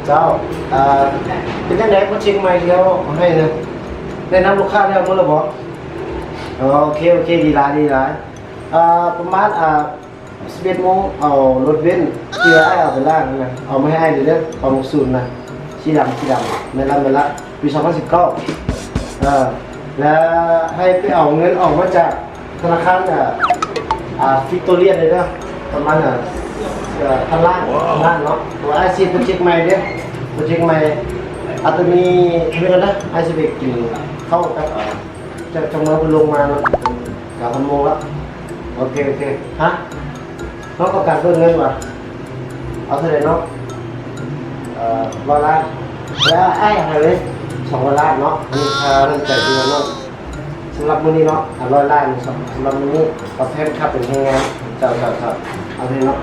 ເຈົ້າ ເອີ ເປັນຈັ່ງໃດໂປຣເຈັກໃໝ່ທີ່ເຮົາໃຫ້ນະ ແນະນຳລູກຄ້າແລ້ວໝົດແລ້ວບໍ່? ໂອເຄ ໂອເຄ ດີຫຼາຍ ດີຫຼາຍ. ເອີ ປະມານ ເອີ ສິບເອັດໂມງ ເອົາລົດເບັນທີ່ວ່າອ້າຍເອົາໄປລ້າງນັ້ນນະ ເອົາມາໃຫ້ອ້າຍເດີ ປະມານສູນນະ ສີດຳ ສີດຳ ແມ່ນລະ ແມ່ນລະ ປີສອງພັນສິບເກົ້າ. ເອີ ແລ້ວໃຫ້ໄປເອົາເງິນອອກມາຈາກ ທະນາຄານ ເອີ ອ່າ ວິກໂຕເຣຍເລີຍເດີ ປະມານ ເອີ ພັນລ້ານ ພັນລ້ານເນາະ. ເພາະວ່າອ້າຍຊິເຮັດໂປຣເຈັກໃໝ່ເດ້ ໂປຣເຈັກໃໝ່. ອາດຈະມີ ເຮັດກ່ອນເດີ ອ້າຍຊິໄປກິນເຂົ້າກັບ ເອີ ເຈົ້າ ເຈົ້າເມືອງເພິ່ນລົງມາເນາະ ສາມພັນໂມງລະ. ໂອເຄ ໂອເຄ. ຮະ? ນ້ອງຕ້ອງການເພີ່ມເງິນຫວາ? ເອົາເທົ່າໃດນ້ອງ? ເອີ ຮ້ອຍລ້ານ. ແລ້ວອ້າຍໃຫ້ເລີຍ ສອງຮ້ອຍລ້ານເນາະ. ອັນນີ້ຄ່ານ້ຳໃຈທີ່ວ່ານ້ອງ ສຳລັບມື້ນີ້ເນາະ ຫ້າຮ້ອຍລ້ານ ສຳລັບມື້ນີ້ ຕອບແທນຄ່າເປັນແຮງງານ. ເຈົ້າ ເຈົ້າ ເຈົ້າ ເອົາເລີຍເນາະ.